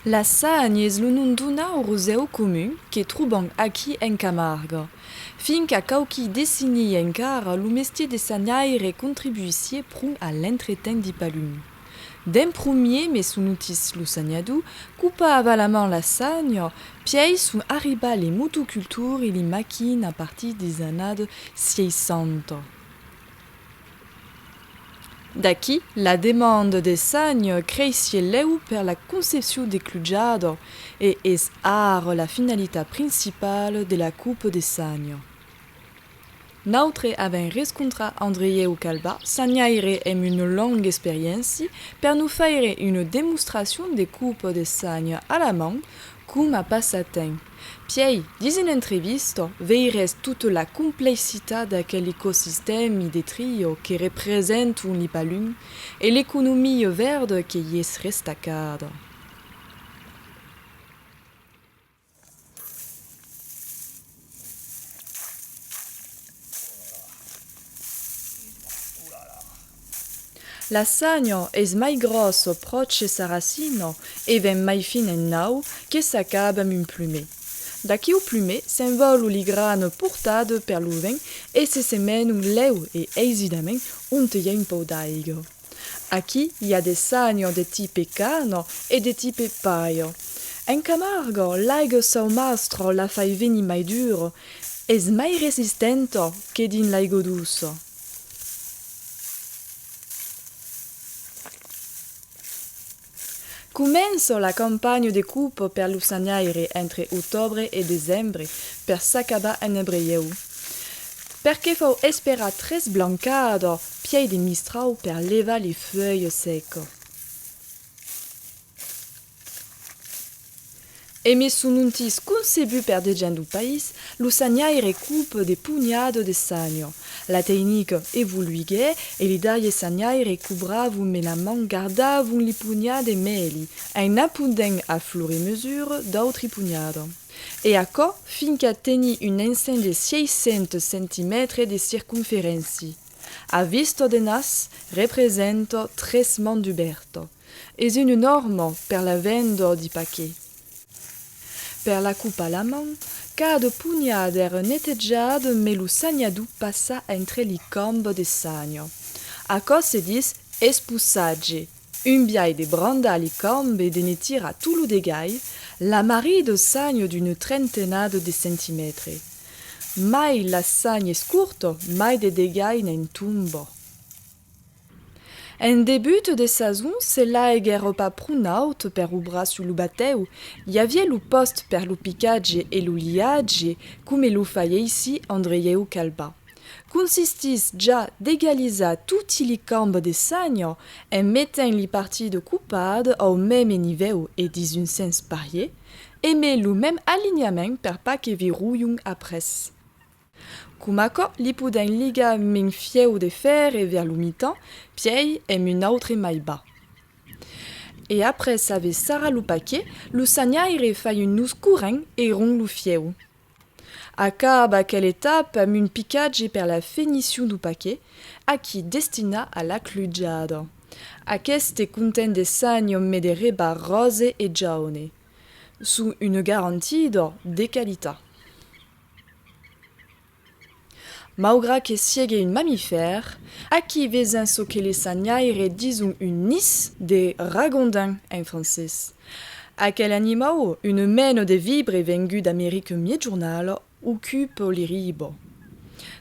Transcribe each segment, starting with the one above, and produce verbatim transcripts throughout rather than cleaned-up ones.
La sagna es lo nom donat au rosèu comun que trobam aquí en Camarga. Fins qu'a quauqui decennias encara, lo mestier de sagnaire contribuissiá pron a l'entretemps di palum. D'en promier, me sonotís lo sagnador, copava a la man la sagna, pièi son arribats li motocultors e li maquinas a partir dis annadas seissanta. D'aquí, la demanda de sagna creissiá lèu per la concepcion de clujada e es ara la finalitat principala de la copa de sagna. Nautres avèm rescontrat Andrieu Calbat, sagnaire emb una longa experiéncia, per nos faire una demostracion de copa de sagna a la man, coma passatemps. Pièi, dins una entrevista, veiretz tota la complexitat d'aquel ecosistèmi de tria que representan li palum e l'economia verda que i es restacada. La sagna es mai gròssa pròche sa racina e ven mai fina en naut que s'acaba amb un plumet. D'aquí au plumet s'envòlan li granas portadas per lo vent e se semenan lèu e aisidament onte i a un pauc d'aiga. Aquí i a de sagnas de tipe cana e de tipe palha. En Camarga, l'aiga saumastra la fai venir mai dura, es mai resistenta que dins l'aiga doça. Comença la campanha de copa per lo sagnaire entre octobre e decembre per s'acabar en abrieu. Perque fau esperar tres blancadas, pièi de mistrau per levar li fuèlhas secas. E me sonotís concebut per de gents dau país, lo sagnaire copa de ponhadas de sagna. La tecnica evoluiguèt e li darriers sagnaires cobravan me la man, gardavan li ponhadas mèli, en n'apondent a fur e mesura d'autri ponhadas. E aquò, fins qu'a tenir un ensenh de sièis cents centimètres de circonferéncia. A vista de nas, representa tres mans dubèrtas. Es una nòrma per la venda di paquets. Per la copar a la man, cada ponhada èra netejada, me lo sagnador passa entre li cambas de sagna. Aquò se dis espossatge, un biais de brandar li cambas e de ne tirar tot lo degalh, la marrida sagna d'una trentenada de centimètres. Mai la sagna es corta, mai de degalh ne'n tomba. En debut de sason, se l'aiga èra pas pro nauta per obrar sus lo batèu, i aviá lo pòst per lo picatge e lo liatge, coma lo fai aicí Andrieu Calbat. Consistís ja d'egalizar toti li cambas de sagna en metent li partidas copadas au meme nivèu e dins un sens parier, e me lo meme alinhament per pas que virolhon après. Coma aquò, li podèm ligar mem fièu de fèrre vers lo mitan, pièi emb un autre mai bas. E après aver sarrat lo paquet, lo sagnaire fai un nos corrent e rond lo fièu. Acaba aquela etapa amb un picatge per la fenicion dau paquet, aquí destinat a la clujada. Aqueste conten de sagna me de rebas ròse e jaune. Son una garantida de qualitat. Maugrat que siegue un mamifèr, aquí vesèm çò que li sagnaires dison un nis de ragondin en francés. Aquel animau, una mena de vibre vengut d'America miègjornala, ocupa li ribas.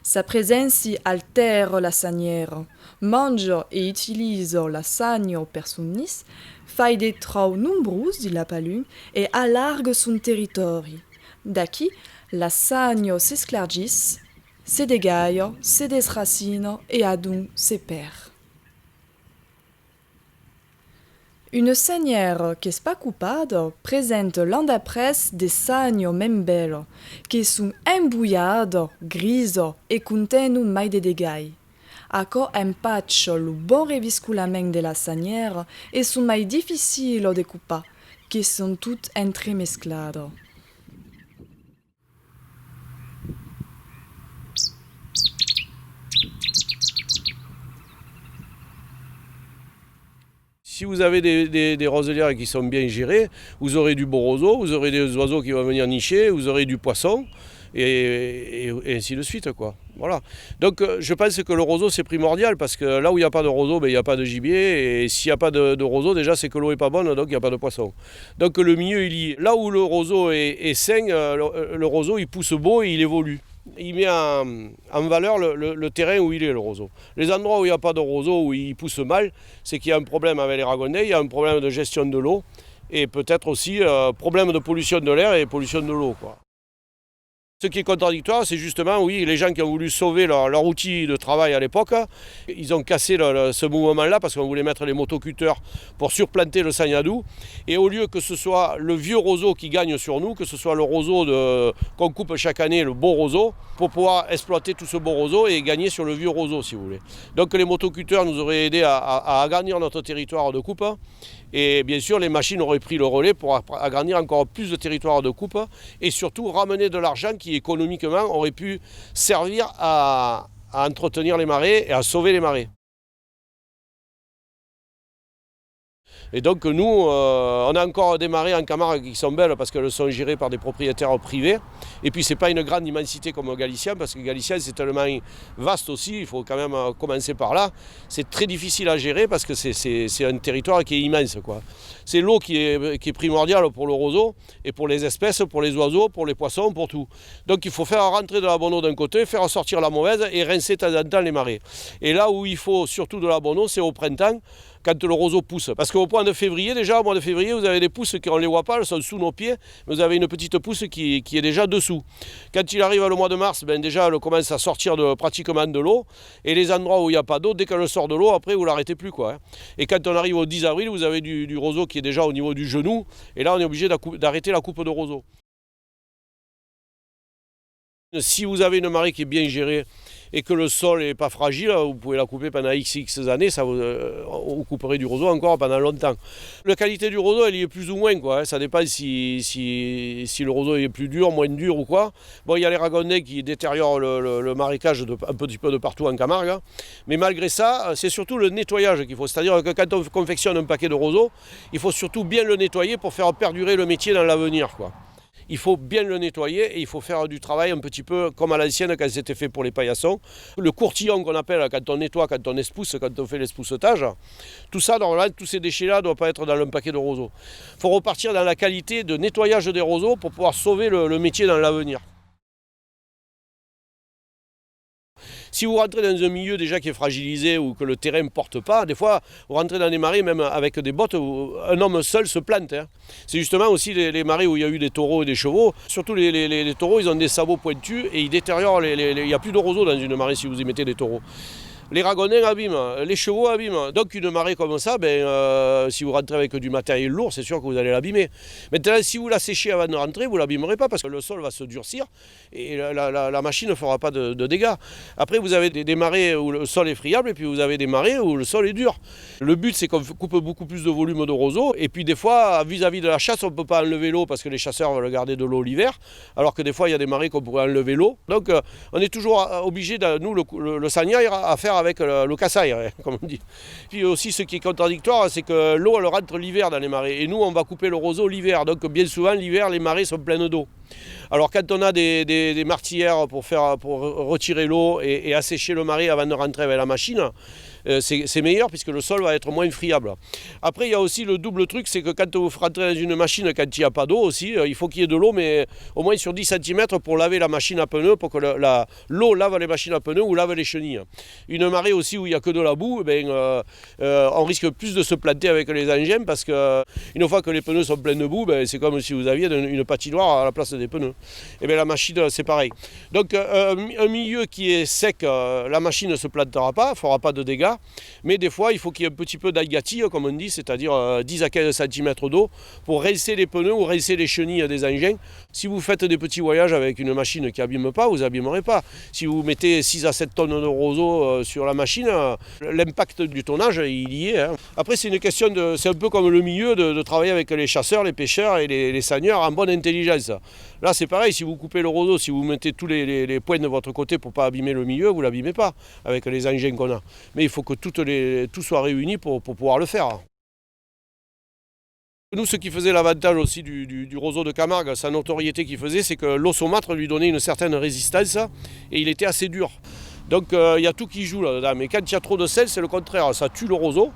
Sa preséncia altèra la sagnèra, manja e utiliza la sagna per son nis, fai de traucs nombrós dins la palum e alarga son territòri. D'aquí, la sagna s'esclargís, se degalha, se desracina e adonc se pèrd. Una sagnèra qu'es pas copada presenta l'an d'après de sagnas mem bèlas, que son embolhadas, grisas e contenon mai de degalh. Aquò empacha lo bon reviscolament de la sagnèra e son mai dificilas de copar, que son tot entremescladas. Si vous avez des, des, des roselières qui sont bien gérées, vous aurez du beau roseau, vous aurez des oiseaux qui vont venir nicher, vous aurez du poisson, et, et, et ainsi de suite, quoi. Voilà. Donc, euh, je pense que le roseau, c'est primordial, parce que là où il n'y a pas de roseau, ben, il n'y a pas de gibier, et s'il n'y a pas de, de roseau, déjà, c'est que l'eau est pas bonne, donc il n'y a pas de poisson. Donc, le milieu, il y est. Là où le roseau est, est sain, euh, le, le roseau, il pousse beau et il évolue. Il met en, en valeur le, le, le terrain où il est, le roseau. Les endroits où il n'y a pas de roseau, où il pousse mal, c'est qu'il y a un problème avec les ragondins, il y a un problème de gestion de l'eau, et peut-être aussi, euh, problème de pollution de l'air et pollution de l'eau, quoi. Ce qui est contradictoire, c'est justement, oui, les gens qui ont voulu sauver leur, leur outil de travail à l'époque, ils ont cassé le, le, ce mouvement-là parce qu'on voulait mettre les motoculteurs pour surplanter le sagnadou. Et au lieu que ce soit le vieux roseau qui gagne sur nous, que ce soit le roseau de, qu'on coupe chaque année, le beau roseau, pour pouvoir exploiter tout ce beau roseau et gagner sur le vieux roseau, si vous voulez. Donc les motoculteurs nous auraient aidés à, à, à agrandir notre territoire de coupe. Et bien sûr, les machines auraient pris le relais pour ap-, agrandir encore plus de territoires de coupe et surtout ramener de l'argent qui, économiquement, aurait pu servir à, à entretenir les marais et à sauver les marais. Et donc, nous, euh, on a encore des marais en Camargue qui sont belles parce qu'elles sont gérées par des propriétaires privés. Et puis, c'est pas une grande immensité comme Galician, parce que Galician, c'est tellement vaste aussi, il faut quand même, euh, commencer par là. C'est très difficile à gérer parce que c'est, c'est, c'est un territoire qui est immense, quoi. C'est l'eau qui est, qui est primordiale pour le roseau et pour les espèces, pour les oiseaux, pour les poissons, pour tout. Donc il faut faire rentrer de la bonne eau d'un côté, faire sortir la mauvaise et rincer de temps en temps les marais. Et là où il faut surtout de la bonne eau, c'est au printemps, quand le roseau pousse. Parce qu'au mois de février, déjà, au mois de février, vous avez des pousses qu'on ne les voit pas, elles sont sous nos pieds, mais vous avez une petite pousse qui, qui est déjà dessous. Quand il arrive le mois de mars, ben déjà, elle commence à sortir de, pratiquement de l'eau, et les endroits où il n'y a pas d'eau, dès qu'elle sort de l'eau, après, vous l'arrêtez plus, quoi, hein. Et quand on arrive au dix avril, vous avez du, du roseau qui est déjà au niveau du genou, et là, on est obligé d'accou-, d'arrêter la coupe de roseau. Si vous avez une marée qui est bien gérée et que le sol est pas fragile, vous pouvez la couper pendant X X années, ça vous, euh, vous couperez du roseau encore pendant longtemps. La qualité du roseau, elle y est plus ou moins, quoi, hein. Ça dépend si, si, si le roseau est plus dur, moins dur ou quoi. Bon, il y a les ragondins qui détériorent le, le, le marécage de, un petit peu de partout en Camargue, hein. Mais malgré ça, euh, c'est surtout le nettoyage qu'il faut. C'est-à-dire que quand on confectionne un paquet de roseaux, il faut surtout bien le nettoyer pour faire perdurer le métier dans l'avenir, quoi. Il faut bien le nettoyer et il faut faire du travail un petit peu comme à l'ancienne quand c'était fait pour les paillassons. Le courtillon qu'on appelle quand on nettoie, quand on espousse, quand on fait l'espoussetage, tout ça, normalement, tous ces déchets-là ne doivent pas être dans un paquet de roseaux. Il faut repartir dans la qualité de nettoyage des roseaux pour pouvoir sauver le, le métier dans l'avenir. Si vous rentrez dans un milieu déjà qui est fragilisé ou que le terrain ne porte pas, des fois, vous rentrez dans des marais même avec des bottes où un homme seul se plante, hein. C'est justement aussi les, les marais où il y a eu des taureaux et des chevaux. Surtout les, les, les, les taureaux, ils ont des sabots pointus et ils détériorent les, les, les, il n'y a plus de roseaux dans une marée si vous y mettez des taureaux. Les ragondins abîment, les chevaux abîment. Donc une marée comme ça, ben, euh, si vous rentrez avec du matériel lourd, c'est sûr que vous allez l'abîmer. Maintenant, si vous la séchez avant de rentrer, vous l'abîmerez pas parce que le sol va se durcir. Et la, la, la, la machine ne fera pas de, de dégâts. Après, vous avez des, des marais où le sol est friable et puis vous avez des marais où le sol est dur. Le but, c'est qu'on f-, coupe beaucoup plus de volume de roseaux. Et puis des fois, vis-à-vis de la chasse, on ne peut pas enlever l'eau parce que les chasseurs veulent garder de l'eau l'hiver, alors que des fois, il y a des marais qu'on pourrait enlever l'eau. Donc, euh, on est toujours, euh, obligé, de, nous, le, le, le sagnaire, à faire avec le, le cassaire, hein, comme on dit. Puis aussi, ce qui est contradictoire, c'est que l'eau, elle rentre l'hiver dans les marais. Et nous, on va couper le roseau l'hiver. Donc, bien souvent, l'hiver, les marais sont pleines d'eau. Alors quand on a des, des, des martillères pour faire, pour re-, retirer l'eau et, et assécher le marais avant de rentrer avec la machine, euh, c'est, c'est meilleur puisque le sol va être moins friable. Après, il y a aussi le double truc, c'est que quand vous rentrez dans une machine, quand il n'y a pas d'eau aussi, euh, il faut qu'il y ait de l'eau, mais au moins sur dix centimètres pour laver la machine à pneus, pour que le, la, l'eau lave les machines à pneus ou lave les chenilles. Une marée aussi où il n'y a que de la boue, ben, euh, euh, on risque plus de se planter avec les engins parce que, euh, une fois que les pneus sont pleins de boue, ben, c'est comme si vous aviez une, une patinoire à la place des pneus. Et bien, la machine, euh, c'est pareil. Donc, euh, un, un milieu qui est sec, euh, la machine ne se plantera pas, fera pas de dégâts, mais des fois, il faut qu'il y ait un petit peu d'algatille, comme on dit, c'est-à-dire, euh, dix à quinze centimètres d'eau pour rincer les pneus ou rincer les chenilles des engins. Si vous faites des petits voyages avec une machine qui abîme pas, vous abîmerez pas. Si vous mettez six à sept tonnes de roseaux, euh, sur la machine, euh, l'impact du tonnage, il y est, hein. Après, c'est une question de, c'est un peu comme le milieu de, de travailler avec les chasseurs, les pêcheurs et les, les seigneurs en bonne intelligence. Là, c'est pareil, si vous coupez le roseau, si vous mettez tous les, les, les points de votre côté pour pas abîmer le milieu, vous l'abîmez pas avec les engins qu'on a. Mais il faut que toutes les, tout soit réuni pour, pour pouvoir le faire. Nous, ce qui faisait l'avantage aussi du, du, du roseau de Camargue, sa notoriété qui faisait, c'est que l'eau saumâtre lui donnait une certaine résistance et il était assez dur. Donc, euh, il y a tout qui joue là-dedans. Mais quand il y a trop de sel, c'est le contraire, ça tue le roseau.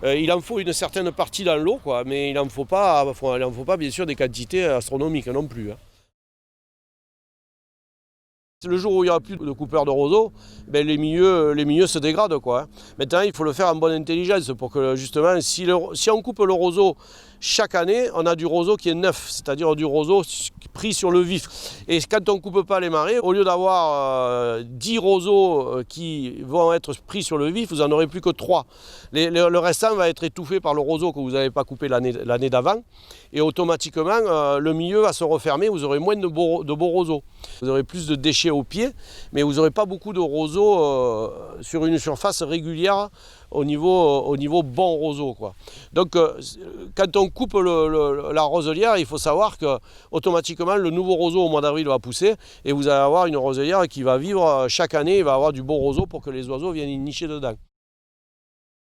Euh, il en faut une certaine partie dans l'eau, quoi, mais il en faut pas, enfin, il en faut pas, bien sûr, des quantités astronomiques non plus, hein. Le jour où il y aura plus de coupeurs de roseaux, ben, les milieux, les milieux se dégradent, quoi, hein. Maintenant, il faut le faire en bonne intelligence pour que, justement, si le, si on coupe le roseau chaque année, on a du roseau qui est neuf, c'est-à-dire du roseau pris sur le vif. Et quand on coupe pas les marais, au lieu d'avoir, euh, dix roseaux, euh, qui vont être pris sur le vif, vous en aurez plus que trois. Les, le, le restant va être étouffé par le roseau que vous n'avez pas coupé l'année, l'année d'avant. Et automatiquement, euh, le milieu va se refermer, vous aurez moins de beaux, de beaux roseaux. Vous aurez plus de déchets au pied, mais vous n'aurez pas beaucoup de roseaux, euh, sur une surface régulière au niveau, au niveau bon roseau, quoi. Donc, euh, quand on coupe le, le, la roselière, il faut savoir que automatiquement le nouveau roseau au mois d'avril va pousser et vous allez avoir une roselière qui va vivre, euh, chaque année, il va avoir du beau roseau pour que les oiseaux viennent y nicher dedans.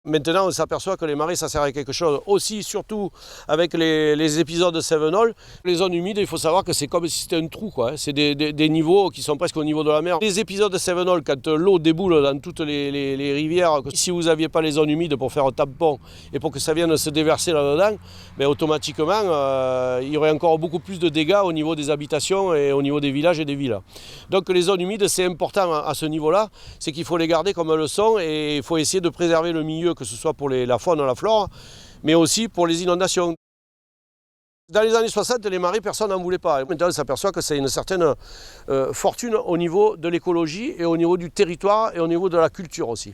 Maintenant, on s'aperçoit que les marais, ça sert à quelque chose aussi, surtout avec les, les épisodes cévenols. Les zones humides, il faut savoir que c'est comme si c'était un trou, quoi, hein. C'est des, des, des niveaux qui sont presque au niveau de la mer. Les épisodes cévenols, quand l'eau déboule dans toutes les, les, les rivières, que si vous n'aviez pas les zones humides pour faire un tampon et pour que ça vienne se déverser là-dedans, mais automatiquement, euh, il y aurait encore beaucoup plus de dégâts au niveau des habitations et au niveau des villages et des villes. Donc les zones humides, c'est important à, à ce niveau-là. C'est qu'il faut les garder comme elles sont et il faut essayer de préserver le milieu, que ce soit pour les, la faune, la flore, mais aussi pour les inondations. Dans les années soixante, les marais, personne n'en voulait pas. Maintenant, on s'aperçoit que c'est une certaine, euh, fortune au niveau de l'écologie et au niveau du territoire et au niveau de la culture aussi.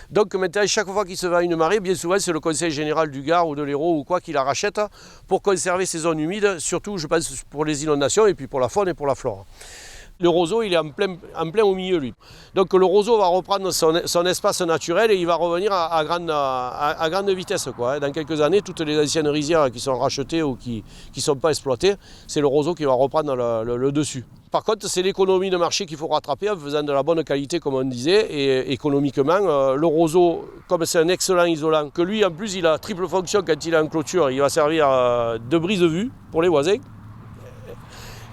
Donc maintenant, chaque fois qu'il se vend une marée, bien souvent, c'est le Conseil général du Gard ou de l'Hérault ou quoi qui la rachète pour conserver ces zones humides, surtout, je pense, pour les inondations et puis pour la faune et pour la flore. Le roseau, il est en plein, en plein au milieu, lui. Donc le roseau va reprendre son, son espace naturel et il va revenir à, à grande, à, à grande vitesse, quoi, hein. Dans quelques années, toutes les anciennes rizières qui sont rachetées ou qui, qui sont pas exploitées, c'est le roseau qui va reprendre le, le, le dessus. Par contre, c'est l'économie de marché qu'il faut rattraper en faisant de la bonne qualité, comme on disait, et économiquement, euh, le roseau, comme c'est un excellent isolant, que lui, en plus, il a triple fonction quand il est en clôture, il va servir, euh, de brise-vue pour les voisins,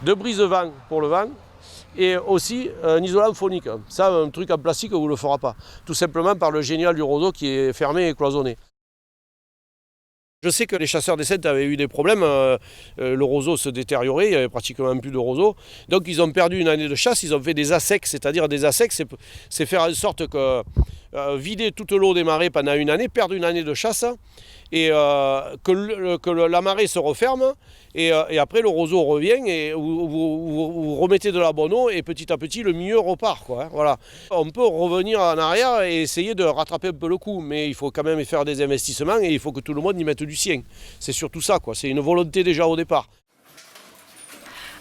de brise-vent pour le vent, et aussi un isolant phonique. Ça, un truc en plastique, on ne le fera pas. Tout simplement par le génial du roseau qui est fermé et cloisonné. Je sais que les chasseurs des Saintes avaient eu des problèmes, euh, euh, le roseau se détériorait, il y avait pratiquement plus de roseaux. Donc ils ont perdu une année de chasse, ils ont fait des assecs, c'est-à-dire des assecs, c'est, c'est faire en sorte que, euh, vider toute l'eau des marais pendant une année, perdre une année de chasse, et, euh, que le, que le, la marée se referme, et, euh, et après le roseau revient, et vous, vous, vous, vous remettez de la bonne eau, et petit à petit le milieu repart, quoi, hein, voilà. On peut revenir en arrière et essayer de rattraper un peu le coup, mais il faut quand même faire des investissements et il faut que tout le monde y mette du sien. C'est surtout ça, quoi. C'est une volonté déjà au départ.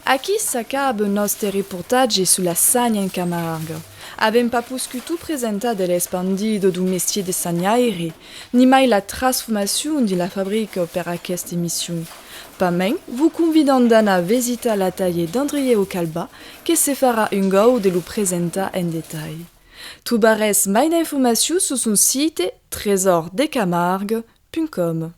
Aquí s'acaba nòste reportatge sus la sanha en Camarga. Avèm pas poscut presentar de l'espandida dau mestièr de sanhaire, ni mai la transformacion de la fabrica per aquesta emission. Pasmens, vos convidam d'anar visitar l'atalhièr d'Andrieu Calbat, que se farà un gòst de lo presentar en detalh. Trobaretz mai d'informacions sus son site tresor de camargue punt com.